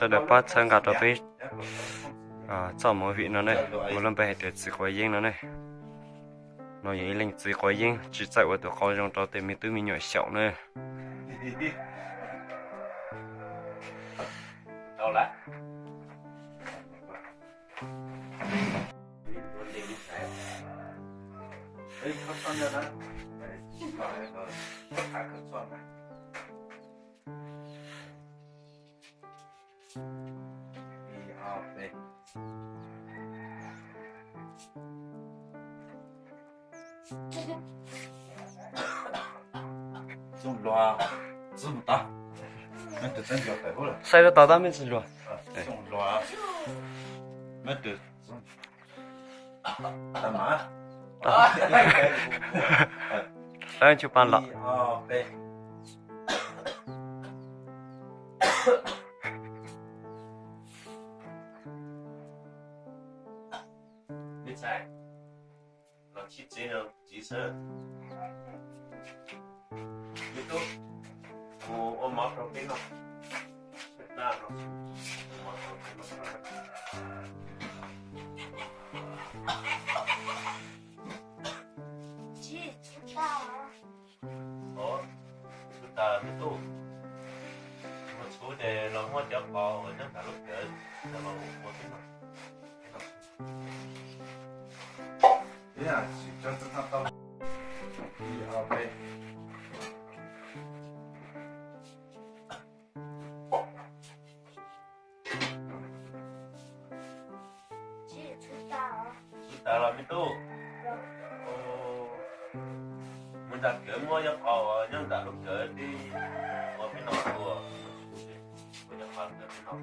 Sawv daws pab txhawb nqa rau peb txoj movie no ne, muaj lub npe hais tias Txiv Quav Yeeb no ne. No yog ib leej txiv quav yeeb tsis txawj ua tus qauv zoo rau tej me tub me nyuam xyaum na. Saib rau tau tab me tsis luag. Tab chu pa los. Txhub tas me tub, mus txhub ces los muab cov qos uas nyob nram lub kawm los ua peb noj. Txhub tas los me tub, mus nram kawm muab cov qos uas nyob nram lub kawm tib ua peb noj ua, ua cov qos kawm peb noj.